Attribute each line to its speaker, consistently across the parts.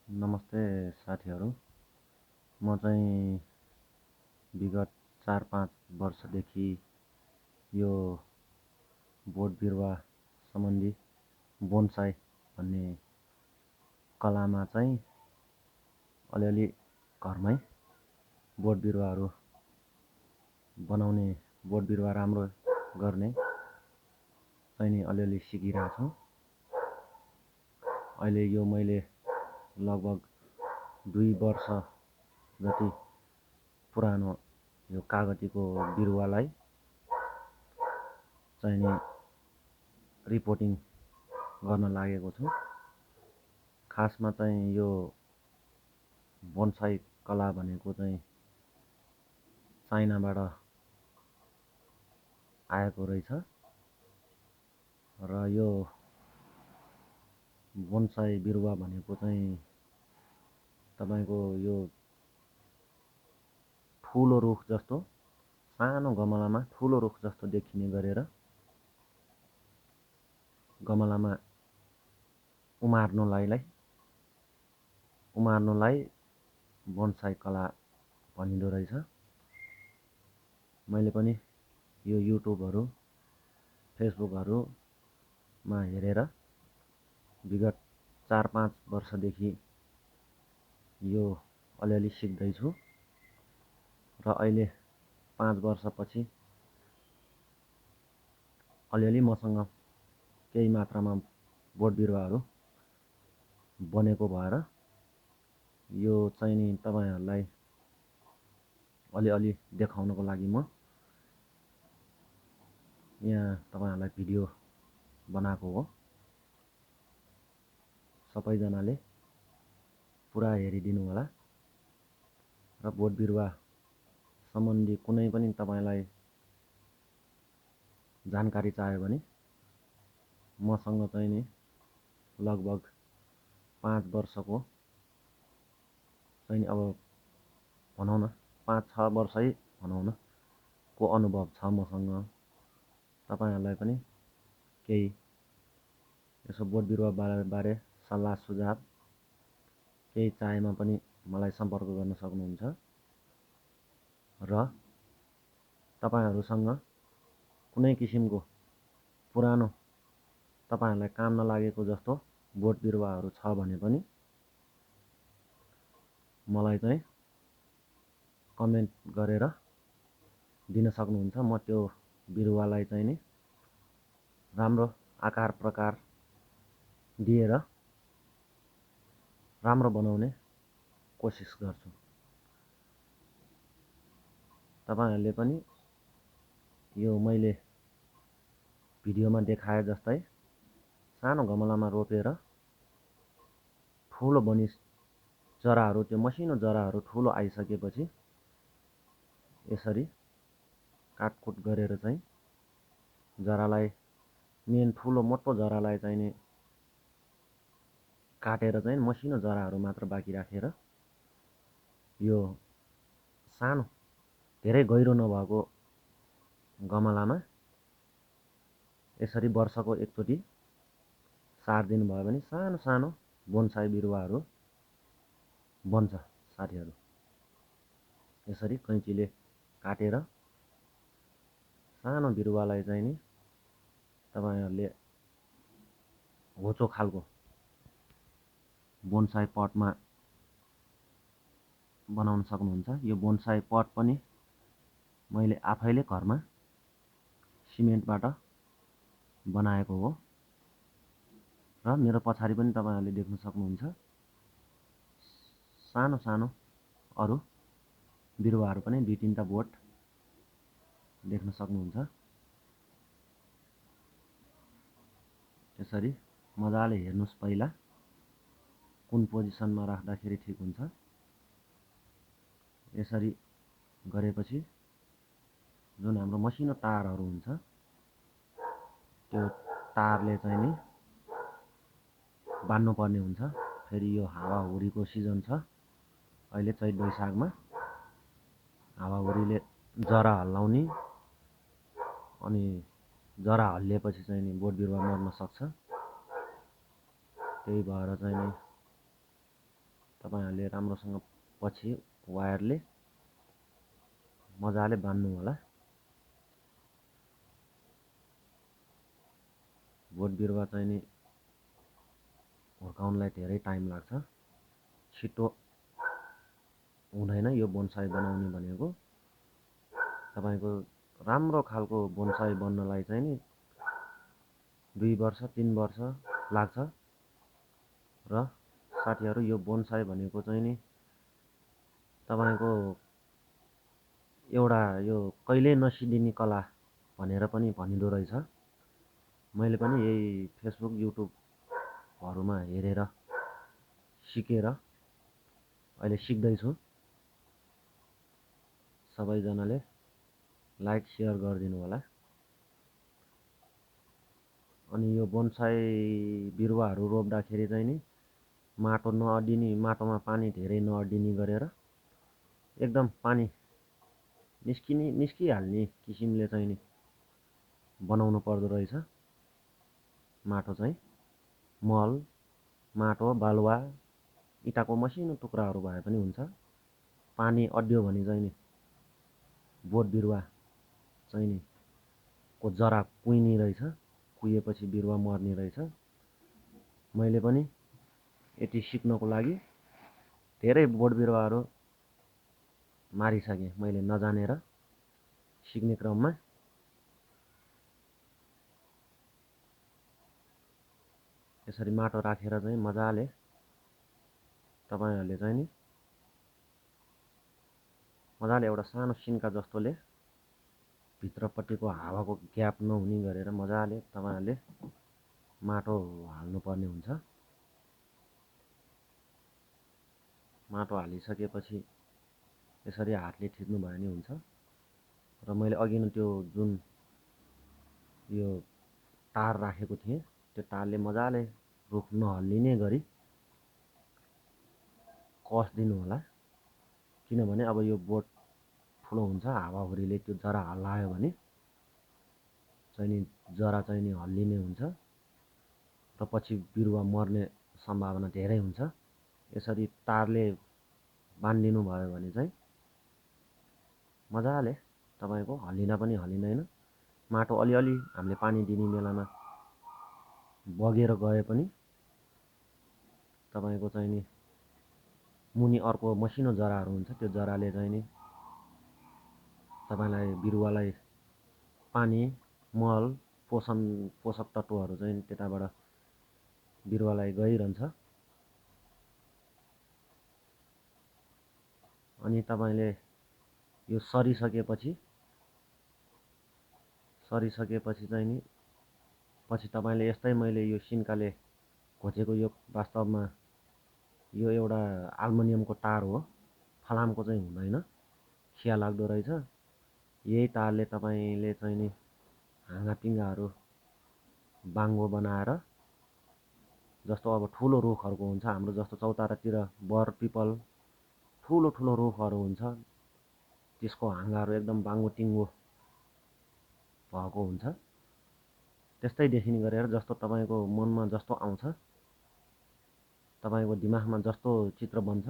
Speaker 1: नमस्ते साथीहरू। म चाहिँ विगत 4-5 वर्षदेखि यो बोट बिरुवा सम्बन्धी बोनसाई भन्ने कलामा चाहिँ अलिअलि घरमै बोट बिरुवाहरू बनाउने, बोट बिरुवा राम्रो गर्ने चाहिँ नि अलिअलि सिकिरहेको छु। अहिले यो मैले लगभग 2 वर्ष जति पुरानो यो कागतीको बिरुवालाई चाहिँ नि रिपोर्टिङ गर्न लागेको छु। खासमा चाहिँ यो बोनसाई कला भनेको चाहिँ चाइनाबाट आएको रहेछ र यो बोनसाई बिरुवा भनेको चाहिँ तपाईको यो ठुलो रुख जस्तो, सानो गमलामा ठुलो रुख जस्तो देखिने गरेर गमलामा उमार्नुलाई बोनसाई कला भनिँदो रहेछ। मैले पनि यो युट्युबहरू, फेसबुकहरूमा हेरेर विगत 4-5 वर्षदेखि यो अलिअलि सिक्दैछु र अहिले 5 वर्षपछि अलिअलि मसँग केही मात्रामा बोट बिरुवाहरू बनेको भएर यो चाहिँ नि तपाईहरुलाई अलिअलि देखाउनको लागि म यहाँ तपाईहरुलाई भिडियो बनाएको हो। सबैजनाले पुरा हेरिदिनु होला र बोट बिरुवा सम्बन्धी कुनै पनि तपाईलाई जानकारी चाहियो भने मसँग चाहिँ नि लगभग 5 वर्षको चाहिँ अब भनौँ न 5-6 वर्षै भनौँ न को अनुभव छ मसँग। तपाईहरुलाई पनि केही यसो बोट बिरुवा बारे सल्लाह सुझाव केही चाहेमा पनि मलाई सम्पर्क गर्न सक्नुहुन्छ र तपाईहरुसँग कुनै किसिमको पुरानो तपाईहरुलाई काम नलागेको जस्तो बोट बिरुवाहरू छ भने पनि मलाई चाहिँ कमेन्ट गरेर दिन सक्नुहुन्छ। म त्यो बिरुवालाई चाहिँ नि राम्रो आकार प्रकार दिएर राम्रो बनाउने कोसिस गर्छु। तपाईहरुले पनि यो मैले भिडियोमा देखाए जस्तै सानो गमलामा रोपेर ठुलो बनिस जराहरू, त्यो मसिनो जराहरू ठुलो आइसकेपछि यसरी काटकुट गरेर चाहिँ जरालाई मेन ठुलो मोटो जरालाई चाहिँ नि काटेर चाहिँ मसिनो जराहरू मात्र बाँकी राखेर यो सानो धेरै गहिरो नभएको गमलामा यसरी वर्षको एकचोटि सार्दिनु भयो भने सानो सानो बोनसाई बिरुवाहरू बन्छ साथीहरू। यसरी कैँचीले काटेर सानो बिरुवालाई चाहिँ नि तपाईहरुले होचो खालको बोनसाई पटमा बनाउन सक्नुहुन्छ। यो बोनसाई पट पनि मैले आफैले घरमा सिमेन्टबाट बनाएको हो र मेरो पछाडि पनि तपाईहरुले देख्न सक्नुहुन्छ सानो सानो अरु बिरुवाहरू पनि 2-3टा बोट देख्न सक्नुहुन्छ। यसरी मजाले हेर्नुस् पहिला कुन पोजिसनमा राख्दाखेरि ठिक हुन्छ। यसरी गरेपछि जुन हाम्रो मसिनो तारहरू हुन्छ त्यो तारले चाहिँ नि बान्नु पर्ने हुन्छ। फेरि यो हावाहुरीको सिजन छ अहिले चैत वैशाखमा हावाहुरीले जरा हल्लाउने अनि जरा हल्लिएपछि चाहिँ नि बोट बिरुवा मर्न सक्छ। त्यही भएर चाहिँ नि तपाईहरुले राम्रोसँग पछि वायरले मजाले बान्नु होला। बोट बिरुवा चाहिँ नि हुर्काउनलाई धेरै टाइम लाग्छ, छिटो हुँदैन यो बोनसाई बनाउने भनेको। तपाईको राम्रो खालको बोनसाई बन्नलाई चाहिँ नि 2 वर्ष 3 वर्ष लाग्छ। र साथीहरु यो बोनसाई भनेको चाहिँ नि तपाईको एउटा यो कहिल्यै नसिद्धिने कला भनेर पनि भनिदो रहेछ। मैले पनि यही फेसबुक युट्युबहरुमा हेरेर सिकेर अहिले सिक्दैछु। सबैजनाले लाइक शेयर गरिदिनु होला। अनि यो बोनसाई बिरुवाहरु रोप्दाखेरि चाहिँ नि माटो नअड्डिने, माटोमा पानी धेरै नअड्डिने गरेर एकदम पानी निस्किहाल्ने किसिमले चाहिँ नि बनाउनु पर्दो रहेछ। माटो चाहिँ मल, माटो, बालुवा, इँटाको मसिनो टुक्राहरु भए पनि हुन्छ। पानी अड्डियो भने चाहिँ नि बोट बिरुवा चाहिँ नि को जरा कुहिने रहेछ, कुहिएपछि बिरुवा मर्ने रहेछ। मैले पनि यति सिक्नको लागि धेरै बोट बिरुवाहरु मारिसके मैले नजानेर सिक्ने क्रममा। यसरी माटो राखेर चाहिँ मजाले तपाईहरुले चाहिँ नि मजाले एउटा सानो सिन्का जस्तोले भित्रपट्टिको हावाको ग्याप नहुने गरेर मजाले तपाईहरुले माटो हाल्नुपर्ने हुन्छ। माटो हालिसकेपछि यसरी हातले थिच्नु भयो भने हुन्छ। र मैले अघि नै त्यो जुन यो तार राखेको थिएँ त्यो तारले मजाले रुख नहल्लिने गरी कस दिनु होला। किनभने अब यो बोट ठुलो हुन्छ, हावाहुरीले त्यो जरा हल्लायो भने चाहिँ नि जरा चाहिँ नि हल्लिने हुन्छ र पछि बिरुवा मर्ने सम्भावना धेरै हुन्छ। यसरी तारले बान्दिनु भयो भने चाहिँ मजाले तपाईको हल्लिन पनि हल्लिँदैन। माटो अलिअलि हामीले पानी दिने बेलामा बगेर गए पनि तपाईको चाहिँ नि मुनि अर्को मसिनो जराहरु हुन्छ, त्यो जराले चाहिँ नि तपाईलाई बिरुवालाई पानी, मल, पोषक तत्वहरु चाहिँ त्यताबाट बिरुवालाई गइरहन्छ। अनि तपाईले यो सरिसकेपछि चाहिँ नि पछि तपाईले यस्तै मैले यो सिन्काले घोचेको यो वास्तवमा यो एउटा एल्युमिनियमको तार हो, फलामको चाहिँ हुँदैन, खिया लाग्दो रहेछ। यही तारले तपाईले चाहिँ नि हाँगापिङ्गाहरु बाङ्गो बनाएर जस्तो अब ठुलो रुखहरुको हुन्छ हाम्रो जस्तो चौतारातिर बर पिपल ठुलो ठुलो रुखहरु हुन्छ, त्यसको हाँगाहरु एकदम बाङ्गो टिङ्गो भएको हुन्छ। त्यस्तै देखिने गरेर जस्तो तपाईको मनमा जस्तो आउँछ, तपाईको दिमागमा जस्तो चित्र बन्छ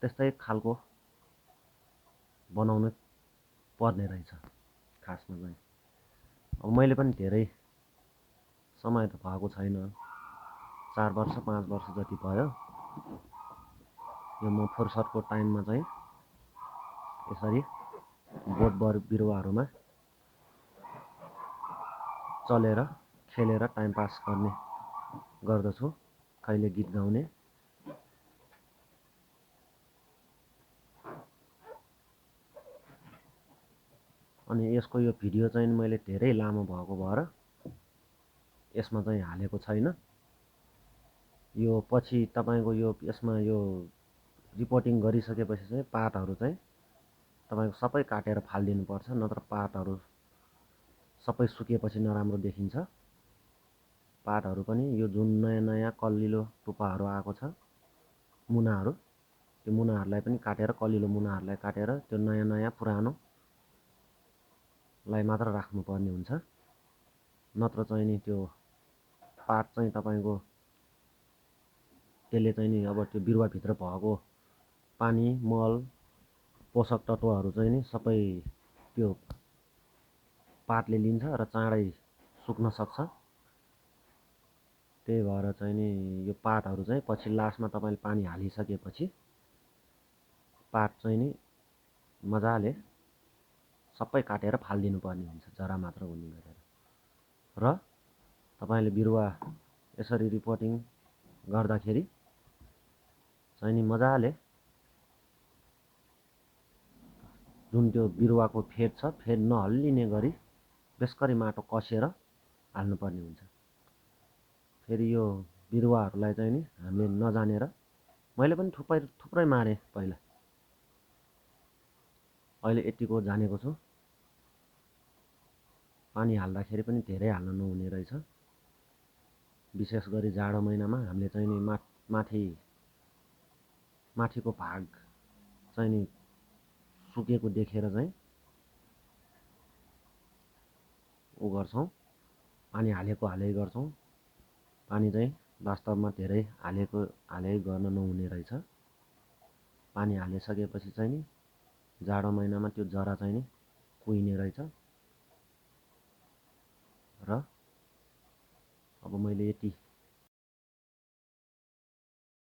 Speaker 1: त्यस्तै खालको बनाउनु पर्ने रहेछ खासमा चाहिँ। अब मैले पनि धेरै समय त भएको छैन, 4 वर्ष 5 वर्ष जति भयो। यो म फुर्सदको टाइममा चाहिँ यसरी बोट बिरुवाहरुमा चलेर खेलेर टाइम पास गर्ने गर्दछु, कहिले गीत गाउने। अनि यसको यो भिडियो चाहिँ मैले धेरै लामो भएको भएर यसमा चाहिँ हालेको छैन। यो पछि तपाईको यो यसमा यो रिपोर्टिङ गरिसकेपछि चाहिँ पातहरु चाहिँ तपाईको सबै काटेर फाल्दिनु पर्छ, नत्र पातहरु सबै सुकेपछि नराम्रो देखिन्छ। पातहरु पनि यो जुन नयाँ नयाँ कलिलो टुप्पाहरु आएको छ, मुनाहरु, त्यो मुनाहरुलाई पनि काटेर कलिलो मुनाहरुलाई काटेर त्यो नयाँ नयाँ पुरानो लाई मात्र राख्नुपर्ने हुन्छ। नत्र चाहिँ नि त्यो पात चाहिँ तपाईको त्यसले चाहिँ नि अब त्यो बिरुवाभित्र भएको पानी मल पोषक तत्त्वहरू चाहिँ नि सबै त्यो पातले लिन्छ र चाँडै सुक्न सक्छ। त्यही भएर चाहिँ नि यो पातहरू चाहिँ पछि लास्टमा तपाईँले पानी हालिसकेपछि पात चाहिँ नि मजाले सबै काटेर फालिदिनु पर्ने हुन्छ, जरा मात्र हुने गरेर। र तपाईँले बिरुवा यसरी रिपोर्टिङ गर्दाखेरि चाहिँ नि मजाले जुन त्यो बिरुवाको फेद छ, फेद नहल्लिने गरी बेस्करी माटो कसेर हाल्नुपर्ने हुन्छ। फेरि यो बिरुवाहरूलाई चाहिँ नि हामीले नजानेर, मैले पनि थुप्रै मारेँ पहिला, अहिले यतिको जानेको छु। पानी हाल्दाखेरि पनि धेरै हाल्न नहुने रहेछ। विशेष गरी जाडो महिनामा हामीले चाहिँ नि माथिको भाग चाहिँ नि सुकेको देखेर चाहिँ उ गर्छौँ, पानी हालेकै गर्छौँ। पानी चाहिँ वास्तवमा धेरै हाले गर्न नहुने रहेछ। पानी हालिसकेपछि चाहिँ नि जाडो महिनामा त्यो जरा चाहिँ नि कुहिने रहेछ। र अब मैले यति